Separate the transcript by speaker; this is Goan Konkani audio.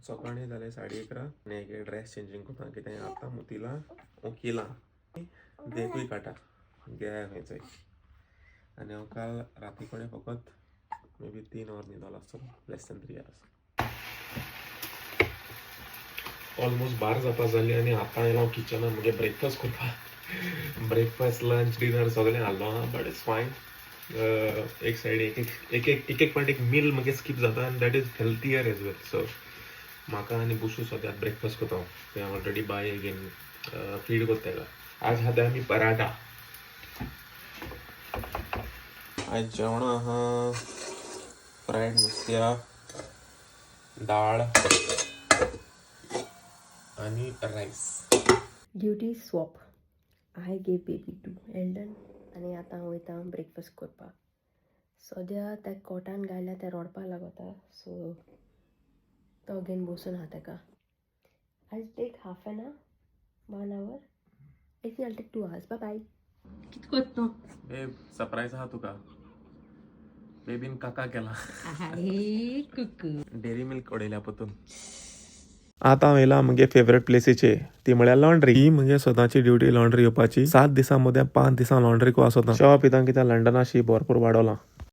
Speaker 1: सकाळीं जालें 11:30 आनी एक ड्रेस चेंजींग करता कितें आतां मुतिलां उकिलां देखूय काडटा गे खंयचोय. आनी हांव काल राती कडेन फकत मे बी 3 वर न्हिदलो आसतलो, लेस दॅन 3 आवर्स. ऑलमोस्ट 12 जावपा जाली आनी आतां येयलो हांव किचनान म्हगे ब्रेकफास्ट करपाक. ब्रेकफास्ट, लंच, डिनर सगळें हाडलो आहा, बट it's fine. एक सायड एक एक एक एक एक पाट एक मील म्हगे स्कीप जाता आनी that is healthier as well. So म्हाका आनी बुशू सद्याक ब्रेकफास्ट करता हांव. तें ऑलरेडी बाय घेवन फीड करता तेका. आज खाता आमी पराठा. आज जेवण आहा फ्रायड नुस्त्या, दाळ आनी rice.
Speaker 2: Duty swap. I gave baby to Eldon आनी आतां हांव वयता ब्रेकफास्ट करपाक. सद्या त्या कोटान घायल्या तें रडपा लागता, सो तो घेवन बसून आहा तेका. I take half an hour, 1 hour, I think I take 2 hours. Bye bye. कित कोत तूं?
Speaker 1: बेब, सरप्रायज आहा तुका. बेबीन काका केला.
Speaker 2: कुकू.
Speaker 1: डेअरी मिल्क उडयल्या परतून. आतां हांव येयला म्हगे फेवरेट प्लेसीचे, ती म्हळ्यार लॉन्ड्री. ही म्हगे सदांची ड्युटी, लॉन्ड्री येवपाची. 7 दिसां मदें 5 दिसां लॉन्ड्री को आसता. शॉप पिता कित्याक लंडना शी भरपूर वाडवलां.